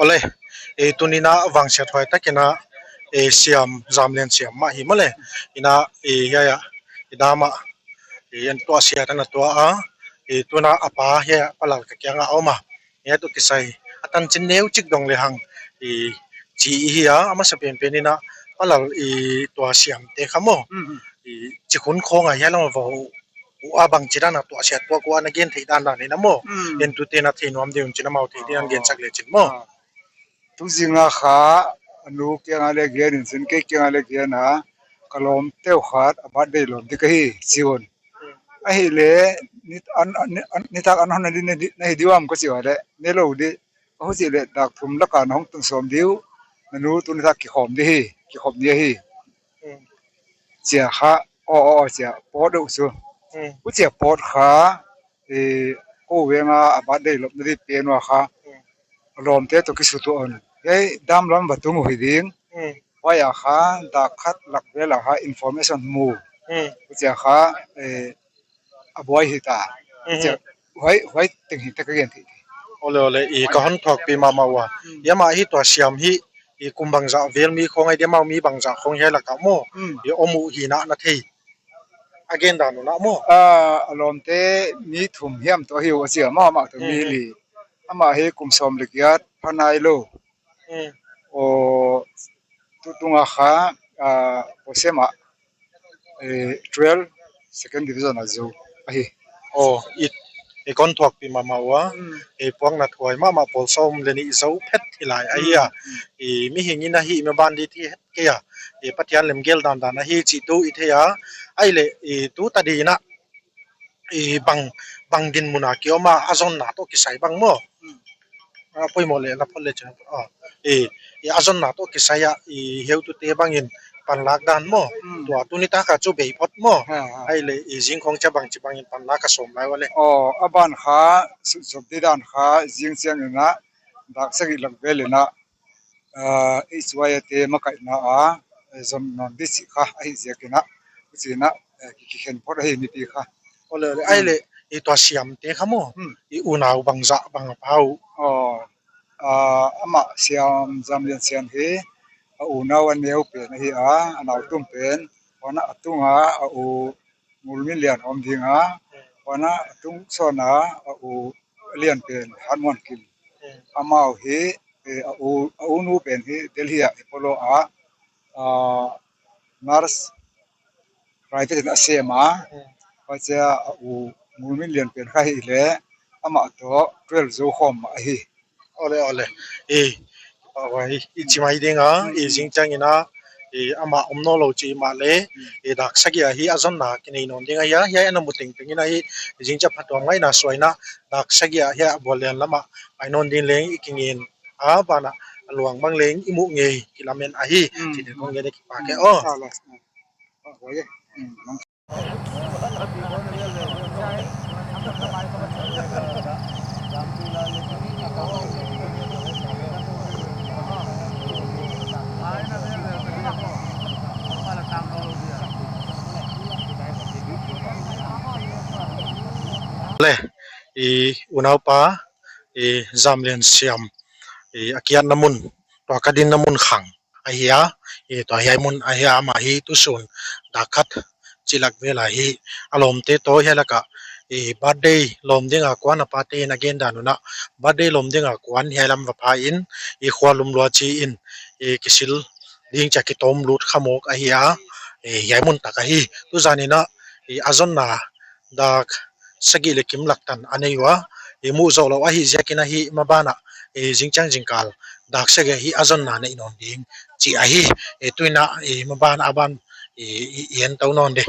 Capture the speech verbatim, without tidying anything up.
Ole, e, tunina vangsiat hoitah a kina, e, Siam, Jamlen Siam ma hi mole. Ina, e, ya, ya, i dama, e, en tua sia tana tua a, e, tuna apa ya, palal ka kianga oma. Ya tu kisai, atan chin neu chik dong le hang, e, chi hi a, amasa pen pen ina, palal, e, tua Siam te khamo. Mm. E, chi khun khong a ya lang vo, u a bang chi dan a tua sia tua kua na gen thei dan dan ina mo. Mm. En tu te na thei nuam de un chin amau thei de an gen chak le chin mo. Ah. Tu zinga kha, anu kianga le gen in sin, kei kianga le gen a, ka lom teu khat, a birthday lom di ka hi, chiun. Ahile, nit an, an, an, nitak an hon na di, na di, na hi diwam ka chiu le, ne lo di, ka hu chi le, dak thum laka na hong tun som diu, nanu tu nitak kikhom di hi, kikhom di hi. Chia kha, o, o, o, chia, pot deuh chu. Hmm. U chia pot kha, e, ko venga a birthday lop na di pen wa kha. Hmm. Lom te to kisu to on. Ei, dam lam va tung u hi ding. Hmm. Wa ya kha, dak khat lak vel a kha, information mu. Hmm. U chia kha, e, a buai hi ta. Hmm. Chia, huai, huai teng hi ta ka gen thei. Ole, ole, i ka hon thok pi mama wa. Hmm. Ya ma hi tua Siam hi, i kum bangza vel mi khong ai dia mau mi bangza khong hi la ka mo. Hmm. I omu hi na na thei. Agenda nu na mo. Ah, alom te mi thum hiam to hi u a chia ma ma to mi li. Ama hi kum som le giat phanai lo. Hmm. O tu tunga kha, ah, posema, eh, twelve, second division a zo ahi. O, i, i kon thuak pi mama wa. Hmm. I puang na thuai mama pol som le ni zo phet hi lai ahi a. Hmm. I mi hing ina hi me ban di thi het ke a. I Pathian lem gel dan dan ahi chi tu i thei a. Ai le i tu ta di na. I bang, bang din muna ki oma a zon na to kisai bang mo. Hmm. A poimo le la phol le chen. A, i, i a zon na to kisai a i heu tu te bangin pan lak dan mo. Hmm. Tua tu ni ta ka chu bei phot mo. Ha, ha. Ai le i jing khong cha bang chi bangin pan lak ka som lai wa le. O, a ban kha, su, su di dan kha, jing chiang ina, dak sagi lak vel ina, ah, H Y A te makaina a, eh, zon non di chi kha, ahi ziak ina, chi na, eh, ki, ki khen phot ahi mipi kha. Ole, ole, ai le, i tua Siam te kha mo, hmm, i unau bangza, bang pau. O, ah, ama Siam, Jamlen Siam hi, a unau a neu pen ahi a, a nau tum pen, wana a tunga, a u, Ngulminlian om ding a, wana tung sona a u lian pen Hanmon Kim. Hmm. Amau hi, eh, a u, a u nu pen hi Delhi a Apollo a, ah, nurse private in a sem a, hmm, pacha a u Ngulminlian pen kha hi le, ama to twelve zo khom ahi. Ole, ole. E, pa wa hi, i chi mai ding a, i jing chang ina, i ama om no lo chi ma le, i dak sagi a hi a zon na ki nei non ding a hi a, hi a na mu ting ting ina hi, i jing cha phat tua mai na suai na, dak sagi a hi a bol lian lama, ai non ding leng i ki ngin, a ba na, a luang bang leng i mu ngei, ki lamen ahi, hmm, chi de kong ge de ki pa ke, hmm, o. Sa la, sa. Pa wa ye. Hmm. Le, i unaupa, i Jamlen Siam, i akiatna mun, tua kadinna mun khang. Ahi a, i tua hi ai mun ahi a, ama hi tusun dak khat chilak vel a hi a lom te to hi laka, i birthday lom ding a kuan a pa te in a gen dan una, birthday lom ding a kuan hi lam va pha in, i khua lum lua chi in, i kisil ding cha kitom lut kha mok ahi a, i hi ai mun tak ahi. Tu zan ina, i a zon na dak sagi le kim lak tan a nei ua, i mu zo lo ahi ziakin ahi ma bana, i jing chang jing kal, dak sagi hi a zon na nei non ding, chi ahi, i tuina, i ma bana a ban, i, i, i en tau non de.